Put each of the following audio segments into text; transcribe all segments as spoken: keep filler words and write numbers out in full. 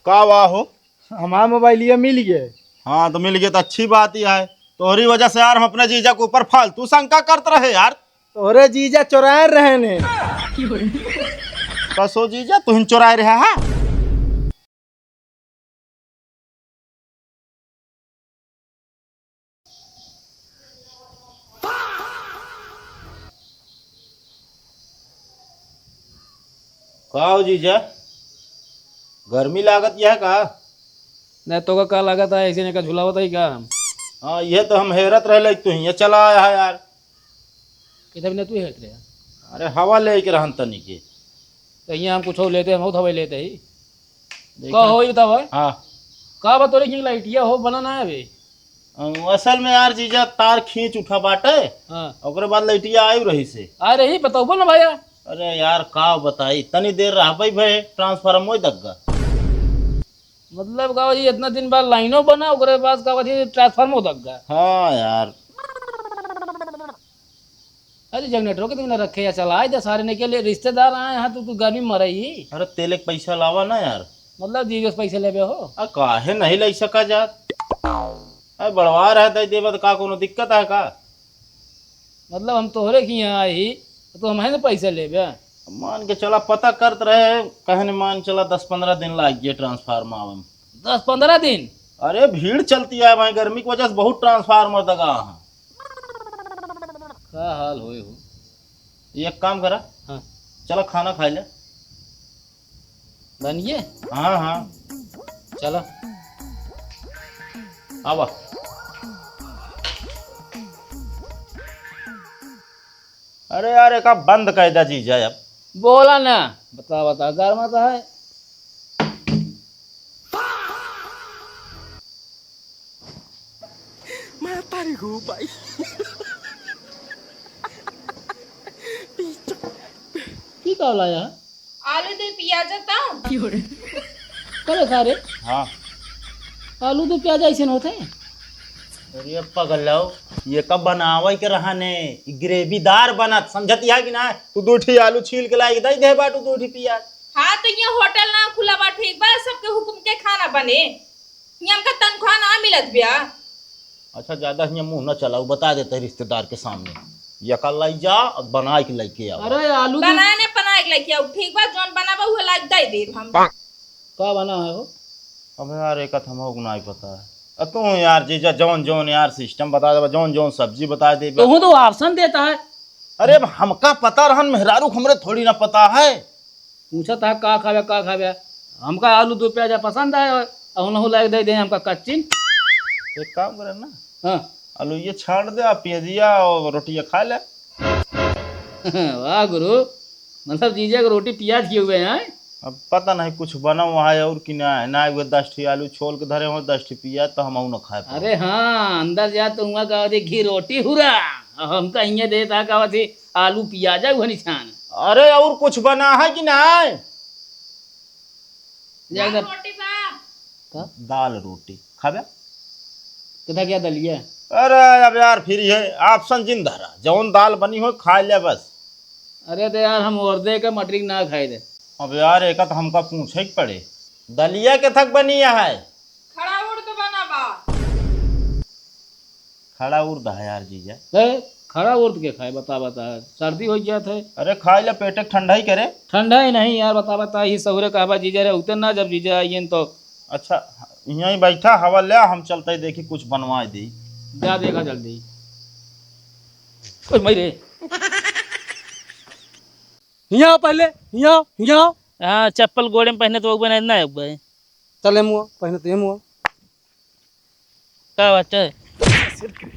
का हुआ हो? हमार मोबाइलिया मिल गए। हाँ, तो मिल गए तो अच्छी बात ही है। तोहरी वजह से यार हम अपने जीजा के ऊपर फालतू शंका करत रहे यार। तोहरे जीजा चोराए रहे ने। कसो जीजा, तुहिन चोराए रहे है? का हो जीजा, गर्मी लागत यह का? नहीं तो का, का लागत है, ऐसे नहीं का झुलावत है का हम? हाँ, ये तो हम हैरत रह लग, तू हियाँ चला आया है यार। किधर भी नहीं तू हैरत रहे। अरे हवा लेके रहन तनी के। तो हियाँ हम कुछ लेते, हम बहुत हवा लेते ही। देखा? का हो, ये बताओ भाई। हाँ। का बा तोरे की लाइटिया हो, बना ना है अबे? अ, असल में यार जीजा तार खींच उठा बाटे। हाँ। ओकरे बाद लाइटिया आयु रही से। आ रही, बताओ ना भैया। अरे यार का बताई, तनी देर रहबे भे, ट्रांसफार्मर दग्गा। मतलब का जी, इतना दिन बाद लाइनो बना, ओकरे बाद का जी ट्रांसफार्मर दग्गा। हाँ यार। अरे जनरेटरों के तुमने रखे या चलाए दे सारे ने के लिए, रिश्तेदार आए हैं तो तू गर्मी में मरई। अरे तेले के पैसा लावा ना यार। मतलब जीजो से पैसे लेबे हो? आ काहे नहीं ले सका यार? अरे बड़वा रहे दे देबे तो का कोनो दिक्कत है का? मतलब हम तोहरे की यहाँ आई तो हम है ना पैसे लेबे? मान के चला पता करत रहे, कहने मान चला दस पन्द्रह दिन लाग गए ट्रांसफार्मर आवे में। दस पन्द्रह दिन? अरे भीड़ चलती है भाई, गर्मी की वजह से बहुत ट्रांसफार्मर दगा है। का हाल होए हो? ये एक काम करा। हाँ। चला खाना खा ले। बनिए? हाँ, हाँ। चला। आवा। अरे यार, एका बंद कर दे जीजा अब। बोला ना। बता, बता, घर में तो है। मैं तारी हूँ भाई। की का लाया? आलू दे पियाज ता। करे सारे? हाँ। आलू दे पियाज ऐसे न होते? अरे पगलौ, ये कब बनावे के रहने? ई ग्रेवीदार बनत, समझत या कि ना? तू दो ठी आलू छील के लाइके दे दे बाटू दो ठी पियाज। हाँ, तो ये होटल ना खुला बा, ठीक बा, सबके हुकुम के खाना बने। ये हमका तनख्वाह ना मिलत ब्या। अच्छा, ज्यादा हियाँ मुँह न चलाऊ, बता देते रिश्तेदार के सामने। यका लाई जा और बना के लेके आओ। अरे आलू भी बनाए ने बना के लेके आओ, ठीक बा, जौन बनाबा उहे लाइके दे देब हम। का बना है हो? अब यार, एक हम हो नहीं पता है। अब तू यार जीजा, जौन जौन यार सिस्टम बता देबा, जौन जौन सब्जी बता देबा। तू तो ऑप्शन देता है। अरे, अब हमका पता रहन, मेहरारू के हमरे थोड़ी ना पता है। पूछत है का खावे, का खावे? हमका आलू दो प्याजा पसंद आए और उन्हों लाइके दे दे हमका कच्चिन। एक काम करे ना, हाँ। आलू ये छाड़ दे, आप पियजिया और रोटिया खा ले। वाह गुरु, मतलब जीजा के रोटी पियाज किए हुए हैं। अब पता नहीं कुछ बना हुआ है और कि ना है, ना हुए दस ठी आलू छोल के धरे हो, दस ठी पियाज तो हम न खाए पाए। अरे हाँ, अंदर जा तो हुआ का घी रोटी हुरा, और हमका हियाँ देता का आलू पियाजा हुआ निशान। अरे और कुछ बना है कि ना? जा दाल इधर। रोटी बा। का? दाल रोटी खाबे? कितना क्या दलिया? अरे अब यार फिर ये ऑप्शन जिन धरा, जौन दाल बनी हो खा ले बस। अरे तो यार हम उर्दे का मटरी ना खाए दे। अब यार एक तो हमका पूछे के पड़े, दलिया के थक बनी है? खड़ा उड़ तो बना बा। खड़ा उर्द है यार जीजा। है, खड़ा उर्द के खाए, बता, बता, सर्दी हो जात है। अरे खाए ले, पेट के ठंडा ही करे। ठंडा ही नहीं यार, बता, बता, ही सहुरे कहबा जीजा रे, उते ना जब जीजा आइयन तो। अच्छा, यहीं बैठा, हवा ले, हम चलते देखी कुछ बनवाए दी। जा देखा जल्दी। ओए माई रे। हियाँ पहले, हियाँ, हियाँ। हाँ, चप्पल गोड़े में पहने तो वो बने ना एक बार। चले मुआ, पहने तो ये मुआ। का बात है?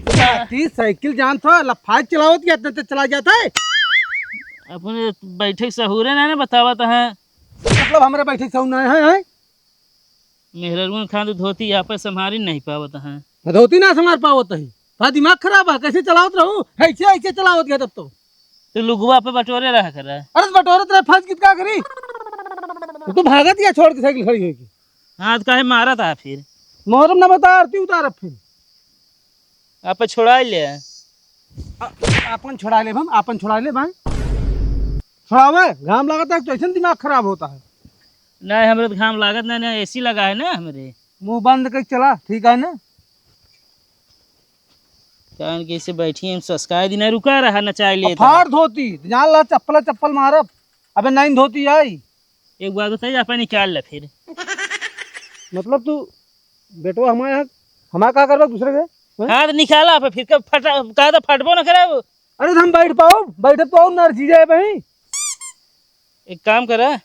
लाठी साइकिल जान था, लफाज चलावत गया, इतना तो चला जाता है। अपने बैठे के सहूरे ना, ना बतावत है। मतलब हमरे बैठे के सहूर ना है, हैं? मेहररुन खान तो धोती यहाँ पे संभारी नहीं पावत है। धोती ना संभार पावत है। बा दिमाग खराब है, कैसे चलावत रहू? ऐसे, ऐसे चलावत गया तब तो। तो लुगवा पे बटोरे रहा कर रहा है। अरे तो बटोरत रहे, फंस गई तो का करी? तो तू भागत गया छोड़ के साइकिल खड़ी होगी। हाँ, तो काहे मारा था फिर? मोहरम ना बता, आरती उतार अब फिर। आप छोड़ा ले। आ-, आपन छोड़ा ले हम, आपन छोड़ा ले भाई। छोड़ावे, घाम लागत है, तो ऐसे दिमाग खराब होता है। नहीं, हमरे तो घाम लागत नहीं, नहीं, एसी लगा है ना हमरे। मुंह बंद करके चला, ठीक है ना? जान के इसे बैठी हम ससकाए दिन रुका रहा, नचाए ले तो। फाड़ धोती, जान ला चप्पल चप्पल मारब। अबे नहीं धोती आई। एक बात बताइए, आप निकाल ले फिर। मतलब तू बेटवा हमारे यहाँ, हमारा का करबा दूसरे के? हैं? हाँ, तो निकाला आप फिर, कब फटा, कहा था फटबो ना करे वो। अरे तो हम बैठ पाओ, बैठे तो और नर्जी जाए भाई। एक काम करा,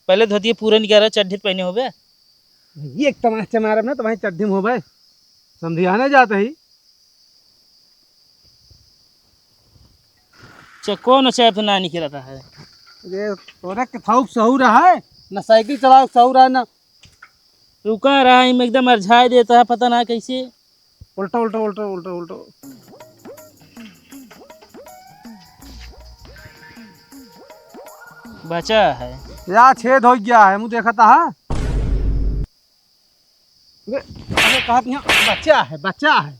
पहले धोतिया पूरा निकाला, चड्ढी पहने होबे। ये एक तमाचा मारब ना, तुम्हारी चड्ढी में होबे। समझिया ना जात ही। च-, कौन चाय पे ना निकलता है? ये तोरे के थाउक सहूर है, ना साइकिल चलाओ सहूर है, ना रुका रहा है, एकदम अरझाए देता है, पता ना कैसे। उल्टा, उल्टा, उल्टा, उल्टा, उल्टा। बचा है। या छेद हो गया है, मुँह देखता है। बे, अरे कहा कि यहाँ बचा है, बचा है।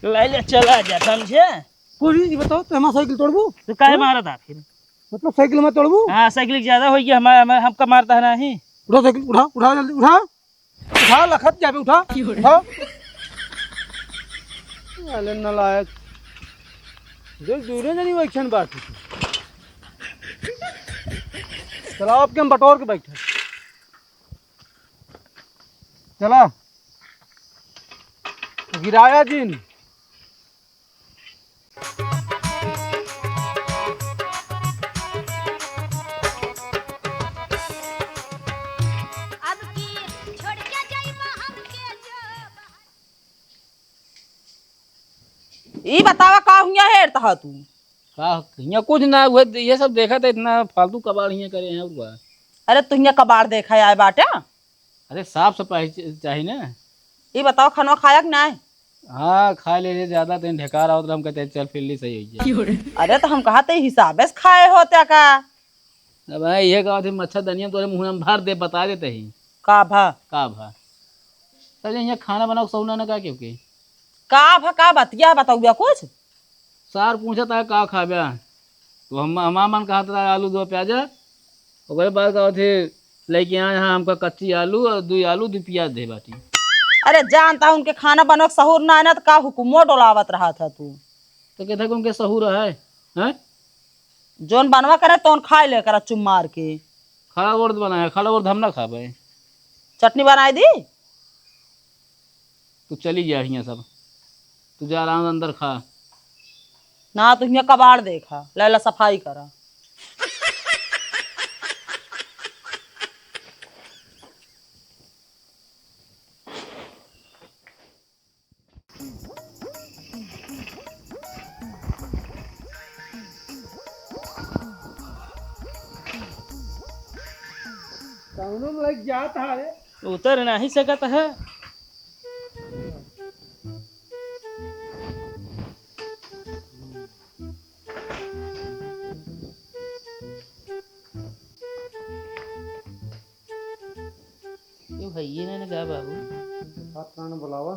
ले ले, चला जा, समझे? पूरी, ये बताओ, तो हमारा साइकिल तोड़बू? तो काहे हाँ? मारा था फिर? मतलब साइकिल में तोड़बू? हाँ, साइकिल ज्यादा हो गया, हमारा, हमारा, हमका मारता है नहीं। उठा साइकिल, उठा, उठा, जल्दी उठा। उठा, लखत जाबे, उठा, उठा। अरे नालायक। जो दूरे जनी वैसन बात है। चला, आपके हम बटोर के बैठे। चला। गिराया जिन। अब की छोड़ के जाइबा हमके जो। ई बतावा का हुआ हेरत ह तू? का हियाँ कुछ ना हुए, ये सब देखा था, इतना फालतू कबाड़ हियाँ करे हैं और का? अरे तू हियाँ कबाड़ देखा आए बाटे? अरे साफ सफाई च-, चाही ना। ई बताओ, खानवा खाया कि नाय? हाँ, खा ले, ले ज्यादा दिन ढेकार आवत रहा, हम कहते चल फिर ली सही हो गया। अरे तो हम कहा ते हिसाबे से खाए होते का? अब भाई ये कहत ही मच्छरदनिया तोरे मुँह में भर दे, बता देते ही। का भा? का भा? अरे यहाँ खाना बनाओ, सौना ना का क्यों के? का भा, का बतिया बताउआ कुछ? सार पूछत है का खाबे? तो हम, हमार मन कहत रहा आलू दो प्याजा। ओकरे बाद कहत थे लेके आए हैं हमका कच्ची आलू और दुई आलू, दुई प्याज दे बाटी। अरे जानता हूँ उनके खाना बनवे के सहूर ना है ना, तो का हुकुमो डोलावत रहा था तू? तो कहता कि उनके सहूर है, हैं? जोन बनवा करे तोन खाए ले करा चुम मार के। खड़ा उर्द बनाया, खड़ा उर्द हम ना खाबे। चटनी बनाई दी? तू चली जा हियाँ सब। तू जा आराम से अंदर खा। ना, तू हियाँ कबाड़ देखा, लैला सफाई करा। कौनो में लग जात है रे। उतर नहीं सकत है। क्यों है ये ना गा बाबू? हाथ कान बुलावा।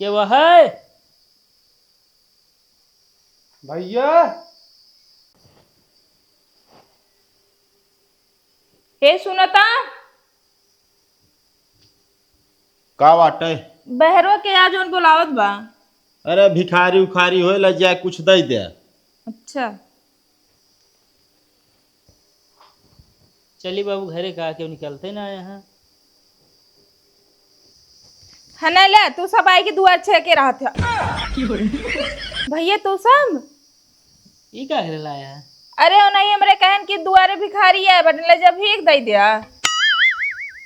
के वह है? भैया। हे सुनता? का बाटे? बहरो के आ जौन बोलावत बा। अरे भिखारी उखारी होए, लग जाए, कुछ दे दे। अच्छा। चली बाबू, घरे का केहू निकलते ना आया है। हने ले, तू सब आई के दुआर छेके रहत है। भैया, तू सब? ई का करे लाया है? अरे, ओ नहीं, हमरे कहन कि दुआरे भिखारी आए बटन ले जब भीख दे दिया।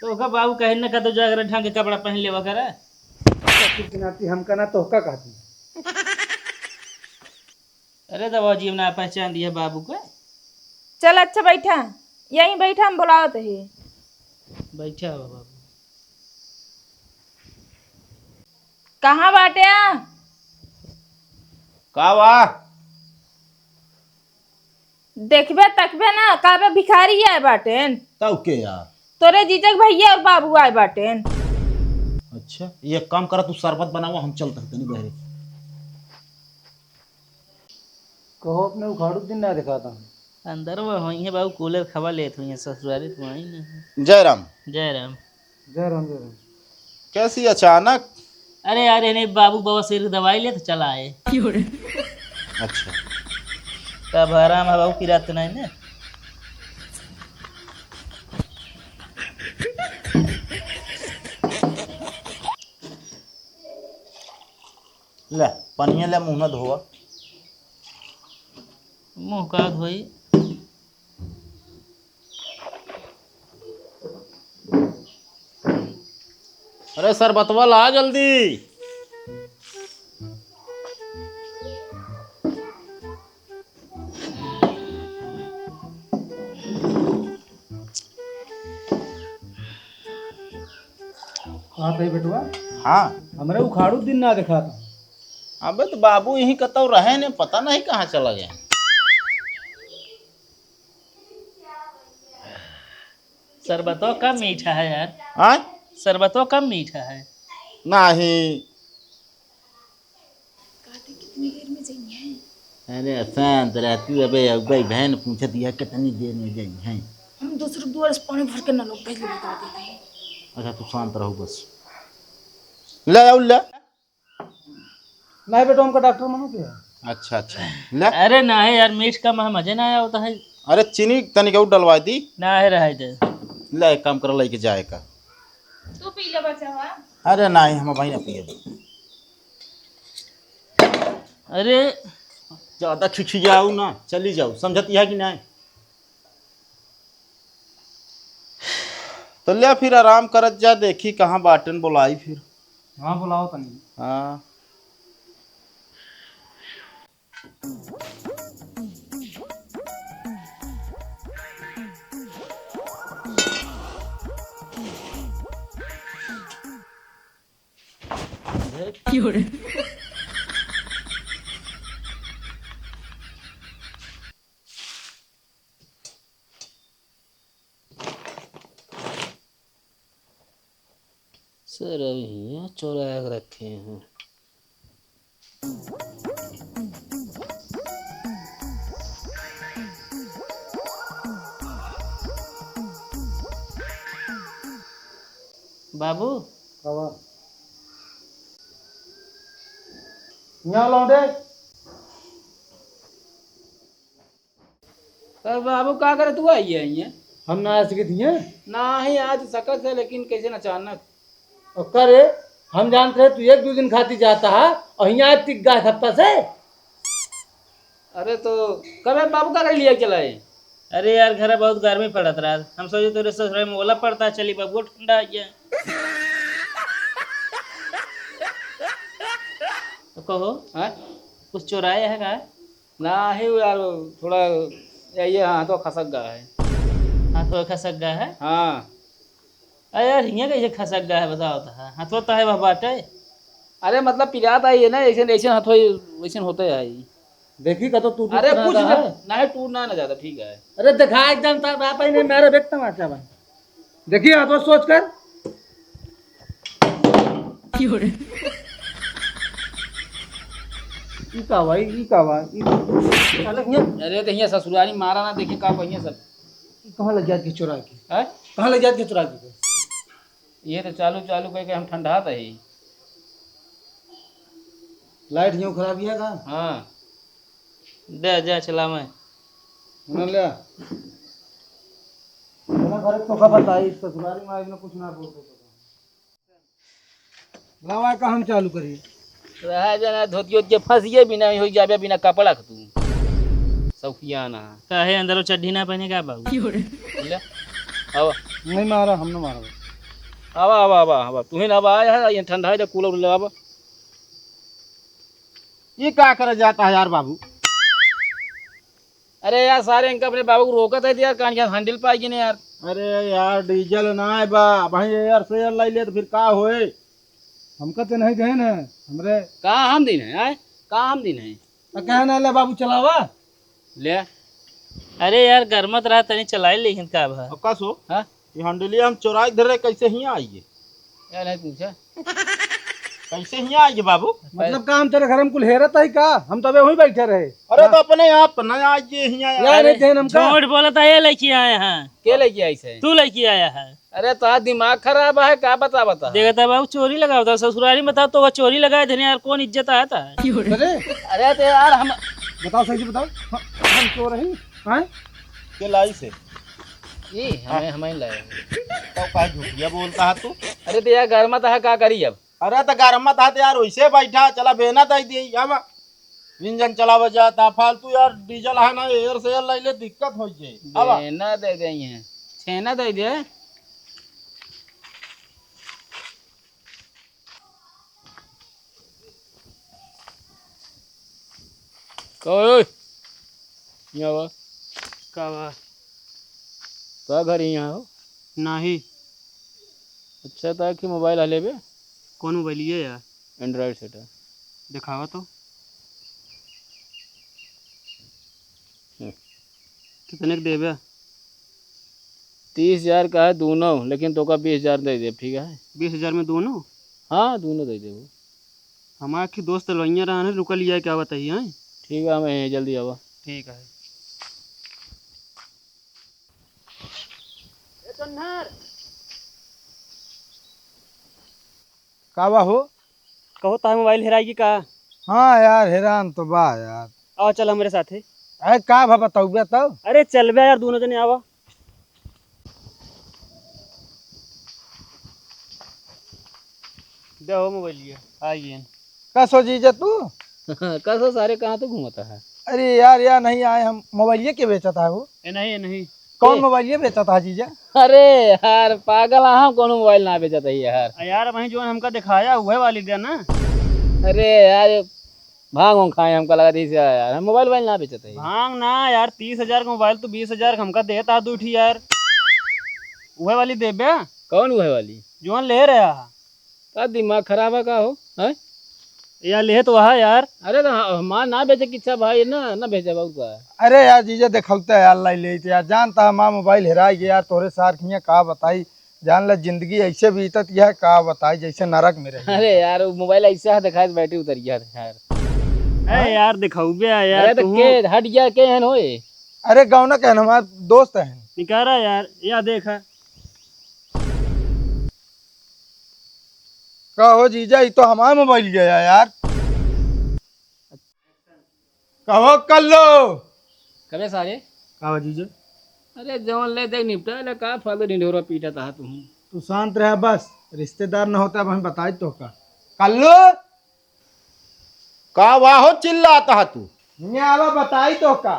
तो ओका बाबू कहन न का तो जाकर ढंग के कपड़ा पहन लेवा करा। ससुर के नाती हमका ना तोहका कहती। अरे दवा जी, ना पहचान दिया बाबू को। चल अच्छा बैठा, यहीं बैठा, हम बुलावत ही। बैठा हो बाबू। कहाँ बाटे? का बा? देखबे तकबे ना, कहबे भिखारी आए बाटेन। तब के यार? तोरे जीजक भैया और बाबू आए बाटेन। अच्छा, ये काम करा, तू शरबत बनावा, हम चलत हई तनी बहरे। कहो अपने उखाड़ू दिन ना दिखाता। अंदर में होइहैं बाबू, कूलर क हवा लेत होइहैं, ससुरारी तो आई नहीं। जय राम। जय राम। जय राम, जय राम। कैसी अचानक? अरे यार, इन्हें बाबू बवासीर क दवाई लेत चला आए। अच्छा। तब आराम है बाबू, पिरात नहीं ना। ले, पनिया ले, मुँह न धोवा। मुँह का धोई? अरे सरबतवा ला जल्दी। हाँ भाई बेटवा। हाँ। हमरे उखाड़ू दिन ना देखा था। अबे तो बाबू यहीं कतौ रहे ने, पता नहीं कहाँ चला गया। शरबतो कम मीठा है यार। आय? शरबतो कम मीठा है। नहीं। कहते कितनी देर में जाइए? अरे शांत रह तू, अबे अब्बे बहन पूछत यह कितनी देर में जाइए? हम दूसरे दुआर से पानी भर के ना लोग पहले बता देते हैं। अच्छा तू शांत रहो बस। ले आओ ले। नहीं बेटा, हमका डॉक्टर मना किया। अच्छा, अच्छा। ले। अरे नहीं यार, मीठ का महा मजे ना आया होता है। अरे चीनी तनिक और डलवा दी। नहीं रहे दे। ले, एक काम कर, लेके जाए का। तू पी ले बचावा। अरे नहीं, हम भाई ना पिए। अरे। ज्यादा खिखियाऊ ना, चली जाऊ, समझती है कि नहीं? तो ले फिर आराम करत जा, देखी कहाँ बाटन, बोलाई फिर। हाँ, बोलाओ तनी। हाँ। सर, अभी यहाँ चोरा के रखे हैं। बाबू। बाबा। यहाँ लौंडे। अरे बाबू, का करे तू आई है यहाँ? हम ना आ सके दिए। नाही, आज सकत है, लेकिन कैसे न अचानक। और करे, हम जानते हैं तू एक दो दिन खातिर जाता है और यहाँ टिक गया हफ्ता से। अरे तो कबे बाबू का करे लिया चला है? अरे यार, घर बहुत गर्मी पड़त रहा, हम सोचे तोरे ससुराल में ओला पड़ता, चली बाबू ठंडा आ गया। तो कहो, हाँ? कुछ चोराए है का? नाही यार, थोड़ा यही है, हाथवा खसक गया है। हाथवा खसक गया है? हाँ। अरे यार, हियाँ कैसे खसक गया है, बताओ तो, हाँ, हाथवा तो है वह बाटे। अरे मतलब पिरात आई है ना, ऐसे, ऐसे हाथवा वैसे होते है। देखी का तो तू अरे कुछ ना, है? नहीं, टूट ना, ना ज्यादा, ठीक है। अरे देखा एकदम ता-, ता-, ता-, नहीं, मेरे बेटा तमाचा बा। देखिए, आप सोच कर। ई का बा, ई का बा, ई का बा? अरे, हियाँ अरे, तो हियाँ ससुरारी मारा ना, देखिए का पहिया सब। ई कहाँ लग जात के चुरा के? हैं? कहाँ लग जात के चुरा के? ये तो चालू, चालू करके हम ठंडा तो ही। लाइट यूं खराब है का? हाँ। दे, जा, चला मैं। ना ले। मेरा घर तो का बताई, ससुरारी में आइब ना कुछ ना बोलते तो। लावा का हम चालू करी। रहा जना धोती ओती के फंसिए बिना हो जाबे बिना कपड़ा के तू। सौखियाना। काहे अंदरो चड्ढी ना पहने का बाबू? ले। आवा। नहीं मारा, हम ना मारा। आवा, आवा, आवा, आवा। तू ही ना आवा, आया है, ये ठंडा है, कूलर ले आवा। ये का करे जाता है यार बाबू? अरे यार, सारे इनका अपने बाबू को रोकत है यार, कान के हैंडल पाई ने यार। अरे यार, डीजल ना है बा भाई, एयर से एयर लाई ले तो फिर का होए? हमका तो नहीं देन है, हमरे का हम दिन है, आय? का हम दिन है? तो कहे ना ले बाबू चलावा। ले। अरे यार, गरमत रहा, तनी चलाई लेकिन का भा? अब का सो? हाँ? ये हैंडलिया हम चोराई धरे, कैसे ही आई है? यार, नहीं पूछा। कैसे हियाँ आइगे बाबू? मतलब का हम तेरे घर में कुल हेरत है का? हम तो अबे वहीं बैठे रहे। अरे तो अपने आप न आइगे हियाँ यार। यार, ये जैन हमका झूठ बोलत है, ये लेके आए हैं। के लेके आइस है? तू लेके आया है। अरे तोहार दिमाग खराब है का? बता, बता। देखता बाबू, चोरी लगावता ससुरारी में, बताओ तो वह चोरी लगाए देने यार, कौन इज्जत आता है? अरे अरे तो यार हम बताओ, सही से बताओ। हम, हम चोर हैं? हैं? के लाइस है? ये हमें, हमें लाए। तो का झूठिया बोलता है तू? अरे तो यार, घर में तो है, का करी अब? अरे तो घर में था तो यार, वैसे बैठा, चला बेना दे दिए, अब इंजन चलावे जाता, फालतू यार, डीजल है ना, एयर से एयर ले ले, दिक्कत हो जाए। अब बेना दे दे, ये छेना दे दे। ओए, यहाँ बा। का बा? का घर यहाँ हो? नाही। अच्छा, ता की मोबाइल हले बे? कौन मोबाइल ये यार? एंड्रॉइड सेट है। दिखावा तो। हम्म। कितने के देबे? तीस हजार का है दोनों, लेकिन तोका बीस हजार दे देब, ठीक है? बीस हजार में दोनों? हाँ, दोनों दे देबो। हमार एक दोस्त लइया रहन है, रुका लिया, क्या बताइए, हैं? ठीक है, हम यहीं जल्दी आवा। ठीक है। ए चन्नर। का बा हो? कहो, तार मोबाइल हेराई की का? हाँ यार, हेरान तो बा यार। आओ, चल हमरे साथे। अरे का भा बताउबे तब? अरे चलबे यार, दोनों जने आवा। दे हो मोबाइलिया, आइए। कस हो जीजा तू? कस हो सारे, कहाँ तू घूमता है? अरे यार, यार नहीं आए हम, मोबाइलिया के बेचत है वो? ए नहीं, ए नहीं। कौन ए? मोबाइलिया बेचत है जीजा? अरे यार, पागल है, हम कौनो मोबाइल ना बेचत है यार। आ यार, वहीं जो हमका दिखाया, वह वाली दे ना। अरे यार, ये भांग वांग खाए हमका लगा जैसे यार, हम मोबाइल वोबाइल ना बेचत है। भांग ना यार, तीस हजार का मोबाइल तू बीस हजार का हमका देता दू ठी यार, वह वाली देबे। कौन वह वाली? जोन ले रहा। का दिमाग खराब है का हो, हैं? यार, ले तो वहा यार। अरे तो ह-, हमार ना बेचे के इच्छा भाई, ना, ना बेचे बाबू का। अरे यार, जीजा देखौते यार, लाई लेते यार, जानता हमार मोबाइल हेराई गया यार, तोरे सार किया का बताई, जान ला जिंदगी ऐसे बीतत यह का बताई, जैसे नरक में रही। अरे यार, वो मोबाइल ऐसा है, दिखाई तो बैटरी उतर गया था यार। अरे यार, दिखाऊबे यार, अरे तो तू के हट गया, के हन होए? अरे गौना के हन, हमार दोस्त है। निकारा यार, या देखा। का हो जीजा, ई तो हमार मोबाइल गया यार। कहो कल्लो। कबे सारे? का हो जीजा? अरे जवन ले दे निपटा ले, का फालतू ढिंढोरा पीटा था तू? तू शांत रह बस, रिश्तेदार न होता अब हम बताई तो का। कल्लो, का वाहो चिल्लाता है तू? हियाँ आवा बताई तो का।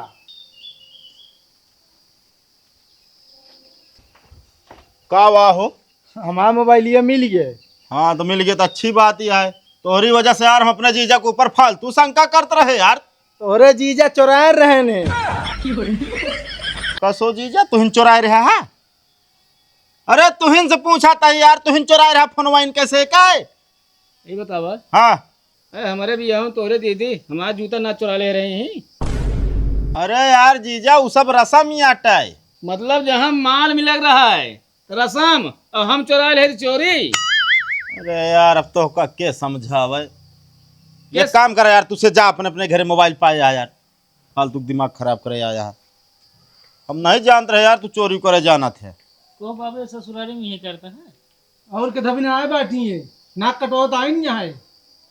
का वाहो? हमार मोबाइलिया मिल गए। हाँ, तो मिल गए तो अच्छी बात ही है। तोहरी वजह से यार हम अपने जीजा के ऊपर फालतू शंका करत रहे यार। तोहरे जीजा चोराए रहे ने। कसो जीजा, तुहिन चोराए रहा है? अरे तुहिन से पूछा था यार, तुहिन चोराए रहा फोनवा इनके से का? ये बतावा। हाँ। अरे हमरे बियाह में तोरे दीदी हमार जूता ना चुरा ले रही हैं। अरे यार जीजा, उ सब रसम ही आटा है। मतलब जहाँ माल मिलक रहा है, तो रसम, और हम चुरा ले तो चोरी। अरे यार, अब तोहका के समझावे? एक काम कर यार, तू से जा अपने, अपने घरे मोबाइल पाए आ यार, फालतू दिमाग खराब करे आया है। हम नहीं जानत रहे यार, तू चोरी करे जानत है। तो बाबू ससुरारी में ये करता है। और के धबिन आए बाटी है, नाक कटवावत आई नहीं है।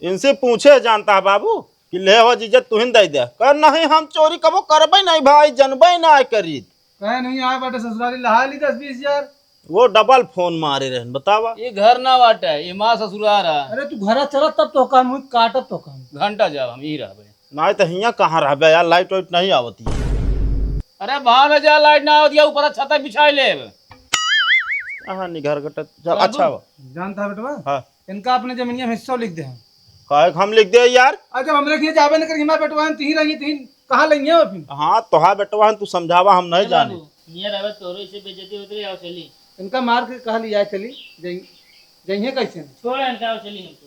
इनसे पूछे जानता है बाबू कि ले हो जीजा तुहिन दे दे। कह नहीं हम चोरी कबो करबे नहीं भाई, जनबे ना करीत। कहे नहीं आए बाटे ससुरारी लहा ली दस बीस हजार। वो डबल फोन मारे रहन, बतावा। ये घर ना बाटे, ये माँ ससुरार है। अरे तू घरा चला तब तो काम हुई, काटब तो काम। घंटा जाओ हम यही रहबे। नहीं तो हियाँ कहाँ रहबे यार, लाइट वाइट नहीं आवती है। अरे बाहर में जा, लाइट ना आवती है, ऊपर छत बिछाई लेब। कहाँ नहीं घर कटत, चल बाबू, अच्छा हो। जानता है बेटवा? हाँ। इनका अपने जमीनिया में हिस्सा लिख दे हम। काहे के हम लिख दे यार? अरे जब हमरे के जाबे न करी, हमारे बेटवा हैं, तिही रहिए, तिही कहाँ लेंगे वो फिर? हाँ, तोहार बेटवा हैं, तू समझावा, हम नहीं ए जाने। बाबू, हियाँ रहबे तोरो इसे बेइज्जती होत रही, आओ चली। इनका मार के कहा लिया चली, जइ-, जइहे कैसे न? छोड़ इनका, आओ चली हम तो।